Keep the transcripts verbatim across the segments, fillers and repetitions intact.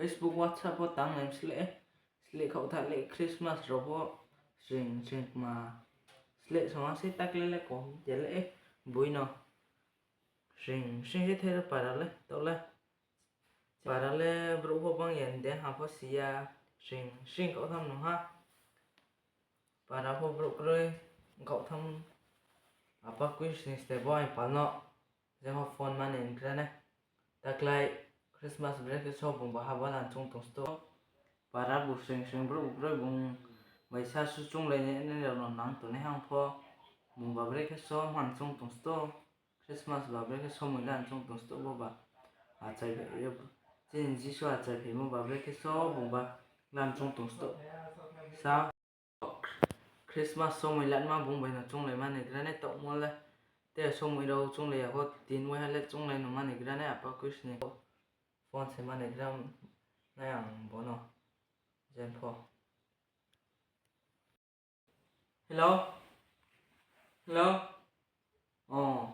Facebook, WhatsApp pho tang nai sleh, sleh khaoh tha le Christmas rao pho sring sring kma sleh song ha se takle le kom ya le boi no. Sring sring se thai para le, taoh le. Para le brouh pho bang ya de ha pho si ya, sring sring khaoh tham nung ha. Para pho brouh kroi khaoh tham, apa khui sning ste bo aing pal no, je pho phone mani gra nai. Taklai Christmas brekhe so bung ba haba lan chung tong sto. Para bu sring sring brouh kroi bung bai sa su chunglai nai rao no nang tongnai hang pho, bung ba brekhe so man chung tong sto. Christmas ba brekhe somoi lan chung tong sto bo ba. Achai, chini Jisu achai phaimo ba brekhe so bung ba lan chung tong sto. Sa Christmas somoi lanma bung bai no chunglai mani gra nai taohmo le. Te somoi rao chunglai ya pho tin waiha le chunglai no mani gra nai apa khui sning. Phone se mani gra nai ang bo no. Jen pho. Hello? Hello? O.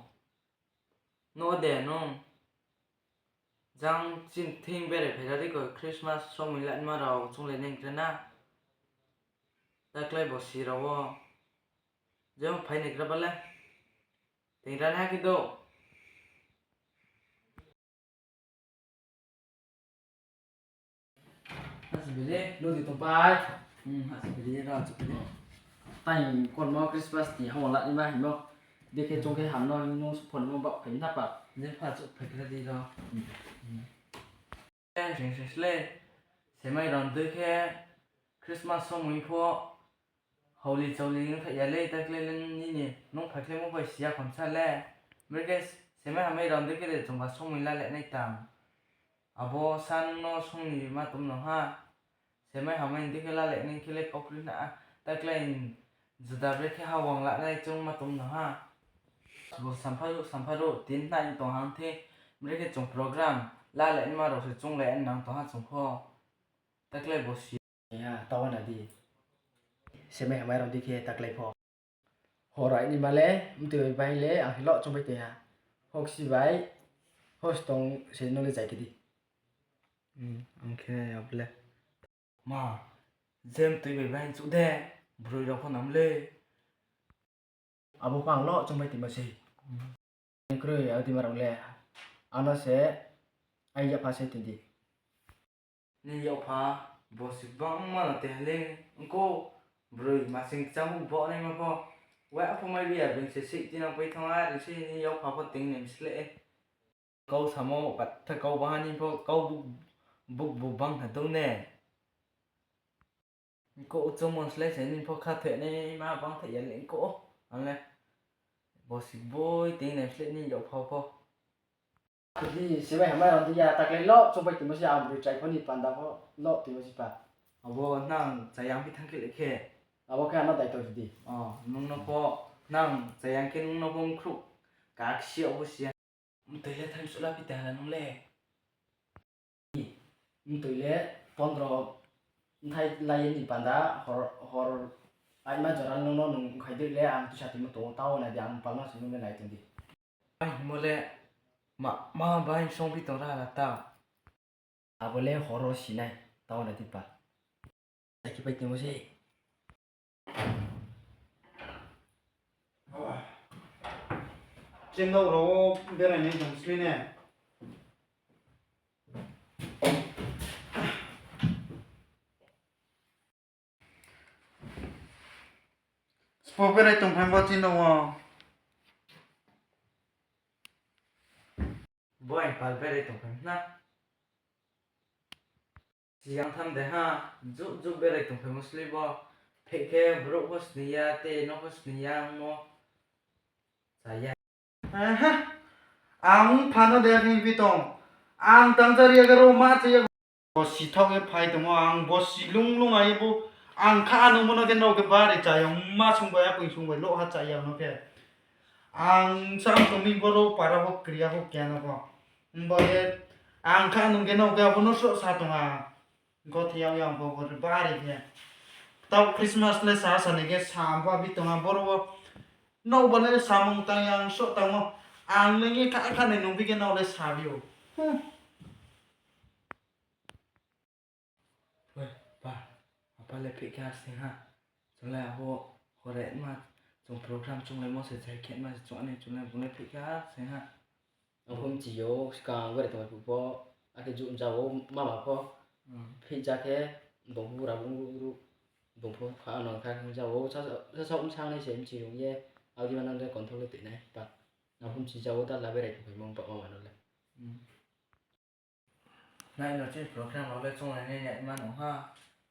No de nung? Jang chini thing berai phai ra di ko Christmas somoi lanma rao chunglai nai gra na. Taklai bo si rao wo. Jang phai nai gra ba le. Ting ra nai ha khe do. Hasi bile, no di tong pai. Hmm, hasi bile, ra chu bile. Tai kormo Christmas ni hamya la ni ma himo. Dekhe chung khe ham no, nung phone mo bak phai na pa. Je pha chu phai kra di ro. Hmm. Eh, sing sing sle. Semai ron de khe Christmas somoi pho. Hauli chauli ong thaih ya le, taklai le nini nung phaikhlaimo bai siya khomsa le. Brekhe semai hamai rao de khe de chungba somoi la le nai tang. Abo sa nung no song ni ma tom no ha. Semai hamai de khe la le nai khe le kaukri na, taklai juda brekhe ha wang la nai chung ma tom no ha. Bo sampharu, sampharu, tin na tong hang the, brekhe chung program la le ma rao se chung le nang tong ha chung pho. Taklai bo si. Ya, tawa na di. Semai hamai rao di khe taklai pho. Horai ni ma le, mtui bai bai le, ang khe lo chungbai tei ha. Hoksi bai, hos tong se no le jai khe di. Hmm, ang khe ya ble. Ma, je mtui bai bai chu de, broi rao pho nam le. Abo pho ang lo chungbai timo sei. Kroi, abo di ma rao le. Ano se, ai yapha se tei di. Ni yapha, bo si bangma no te le, ongko, broi masing kchang bo nai ma pho. Wa pho mai ri ya, bini se sik tinang pai thang a, ri se ni yapha pho ting nem sle. Kau samo, katha kau baha ni pho, kau buk, buk bu bang ha dong ne. Ongko, uchung mon sle se ni pho kha the nai ma bang the ya le ongko, ang le. Bo si boi ting nem sle ni yapha pho. Di, semai hamai rao di ya, taklai lo, chungbai timo se ang broi chai pho ni panda pho, lo timo se pa. Abo nang chayang phi thang khe le khe. Abo khe ano daito di. O, nung no pho, nang chayang khe nung no pho mkhruh, kaksi abo siya. Mtoi le thaim sula phi tang nung le. Mtoi le pondro, mthai lai ni panda, hor, hor, aima jora nung no nung khai dei le, ang tuisa timo tong, tao na di, ang pal no se nung le nai tong di. Ai, mo le ma, ma bai song phi tong ra la ta. Abo le horo sinai, tao na di pa. Sakhi pai timo se. Chini rao berai nai tong sli ne. Spo berai tongphai bo chini rao. Bo ang pal berai tongphai na. Siyang tham de ha, juk juk berai tongphai mo sli bo. Pheh khe brouh pho sni ya, tei no pho sni ya, ang mo. Chaya. Aha. Ang phano de ni pi tong. Ang tang jari ya garo ma chaya. Bo si thok ye phai tongmo, ang bo si lung lung ai bo, ang kha nung mo no khe nrao khe bari chaya, ma sung bai, apui sung bai, lo ha chaya no khe. Ang sa tong mi boro para bo kriya bo kya no bo. Bo ye, ang kha nung khe nrao khe abo no so sa tong ha. Gothe yag yang bo bari khe. Tao Christmas le sa sa ni khe sa ba bi tong ha boro bo. Nrao bo le samung tang yang so tang mo. Ang le nge kha kha ni nung bi khe nrao le sa bi o. Hmm. Pale phih kha sing ha. Chung le abo hore ma, chung program chunglaimo se jai khe ma se chung ani chung le bung le phih kha sing ha. Ang pho mchi yo, skang bere tongmai phuh pho, akhe ju mja wo mama pho. Hmm. Phih ja khe, bung pho bura bung ru, bung pho pha no kha ja wo, sa, sa, sa, sa, bsang nai se mchi rung ye, abo di ma nang de control le tui nai, pa. Ang pho mchi ja wo, ta la bere tongmai mong pa mama no le. Hmm. Nai no chini program rao le chunglai nai nai ma no ha.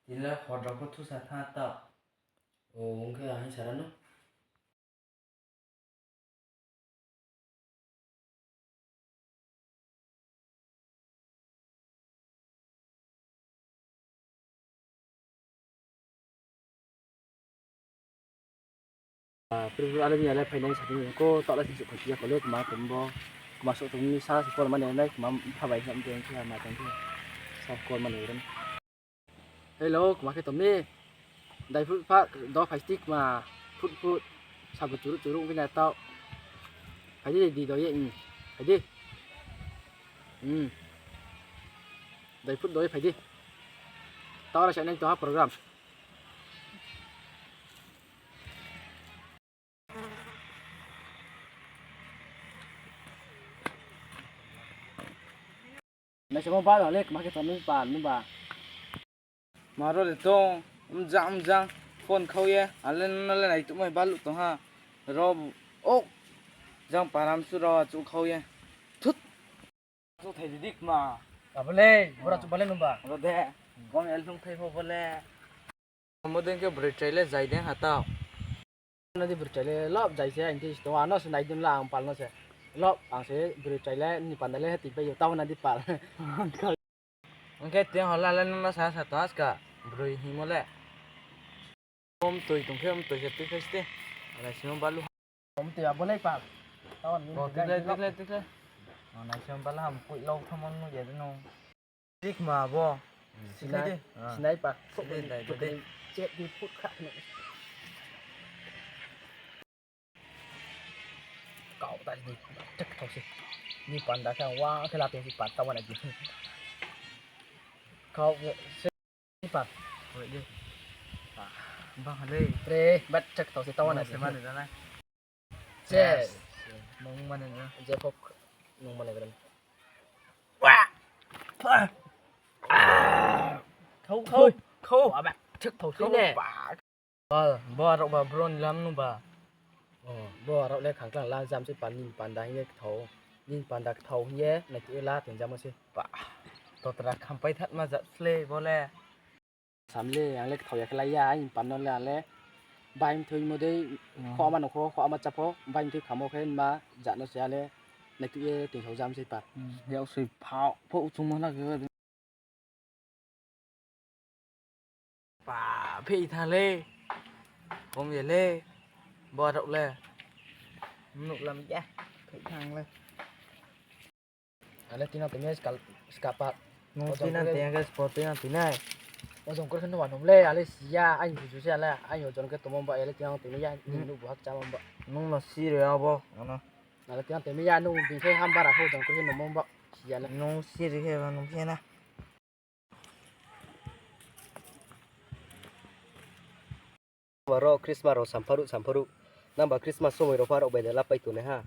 Tini le hor rao pho thusa tha ta. O, ong khe ang sara no. Ah, pri pri ale ni ale phainai sa tini ko, taoh le sing suh phaiphi ya ko le, kma tong bo, kma suh tong ni sa se call mani nai, kma pha bai sa tong khe, ma tong khe, sa call mani ren. Hello, kma khe tong mi? Dai phut pha, do phai sti kma, phut phut, sabu churu churu ong khe na taoh. Phai di, di do ye, hmm, phai di. Hmm. Dai phut do ye phai di. Taoh ra sa nai tong ha program. Naisamo ba no le kma khe tong mi pa, nung ba. Ma ro le tong, mjang mjang, phone khau ye, ale no le nai tongmai baluh tong ha. Ro, o, jang param su ro achu khau ye. Thut. Chu thai di dik ma. Abo le, bora chu bale nung ba. Ro de. Bom el thung thai pho bole. Mo deng khe broi chrai le jai deng ha tao. Na di broi chrai le lop jai se, ang thai si tong, ano se nai dun la ang pal no se. Lop, ang se broi chrai le, ni panda le, hati pai yo, tao na di pal. Ong khe teng hor la le nung no sa sa tong aska, broi hingmo le. Om toi tong khe, om toi se tui khe ste. Alai simo balu. Om toi abo le pal. Tao ni. O, tui khe, tui khe, tui khe. O, nai simo balu ham koi lo thamon no ye no. Tik ma bo. Hmm. Sinai, sinai pa. Sinai dai dai. Chet di put kha. Kau ta di. Tek thau si. Ni panda kha wa khe la pe si pan ta wa na di. Kau se ni pan. Oi di. Ba ha le. Pre, bat tek thau si ta wa na di. Se ma ni da na. Yes. Nung mane na. Je phok nung mane beran. Khau, khau. Khau. Aba, thik thau thik ne. Ba, bo arok ba bro ni lam nung ba. O, bo arok le khangklang la jam se pan ni panda hing ye kthau. Ni panda kthau hing ye, nai tu la tin jam se. Ba, totra khampai that ma jat sle bo le. Sam le, ang le kthau ya khe lai ya, aini pan no le ang le. Bai mthui mo dei, khoma no kho, khoma chapho, bai mthui khamo khe ma, jat no se ale, nai tu ye, tin sau jam se pa. Hmm, yak sui phao, pho uchung mo na khe. Pa, phe tha le, kom ye le, bo rok le. Nuk lam ya, phe thang le. Ale tinang tini skapa. Nung tinang tini ke sport tinang tini. Ojong kor khe nung anum le, ale siya, aini buju se ale, aini ojong khe tongmo ba, ale tinang tini ya, ni nuk buhak chama ba. Nung no si re abo, ano. Ale tinang tini ya, nung bing khe ham bara khe ojong kor khe nung mo ba, siya le. Nung si re khe ba nung khe na. Aro Christmas rao sampharuh sampharuh. Nang ba Christmas somoi rao pha rao bai de lapai tongnai ha.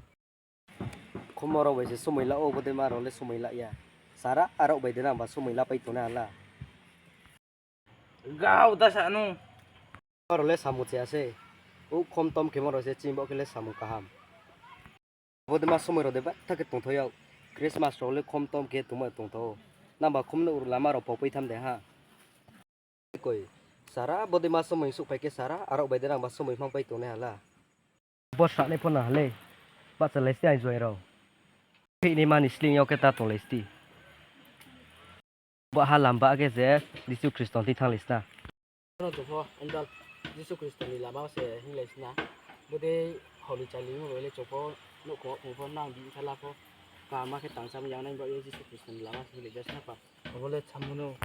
Khom rao bai se somoi la ou, bodei ma rao le somoi la ya. Sara arao bai de nang ba somoi lapai tongnai ha la. Gau da sa nung. Rao le samung chaya se. Ou khom tom khe mo rao se chini bo khe le samung kaham. Bodei ma somoi rao de ba tha khe tongthao yag. Christmas rao le khom tom khe tongma tongthao. Nang ba khom no lama rao pau pai tham de ha. Koi, sara bodei ma somoi suhphai khe sara, arao bai de nang ba somoi hmang pai tongnai ha la. Bo sranai pho nang ha le, bahcha lai sti aini joai rao. Phih ni mani sleing yo khe ta tong lai sti. Bo ha lam ba khe je Jisu Khristo ni thing thanng lai sna. Ano chung pho, angel, Jisu Khristo ni lama se hing lai sna. Bodei holi chali mo bai le chung pho, nouhkhong wo phung pho, nang bini khala pho. Kaham ma khe tangsa mi yang nai ba ye Jisu Khristo ni lama se hing lai ja sna pa. Abo le samung no.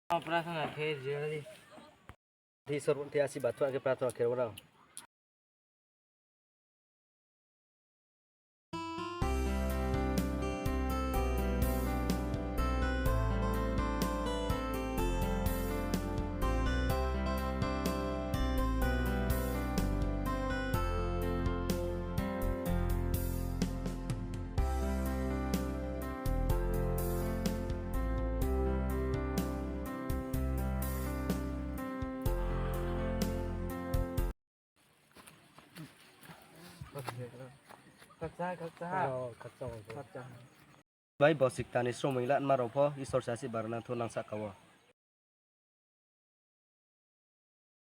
Prarthana khe jari. Di sorbo the asi bathu age prarthana khe rao. Bai bo sikta ni sromoi lanma rao pho Isor se asih barna thou nang sahka wo.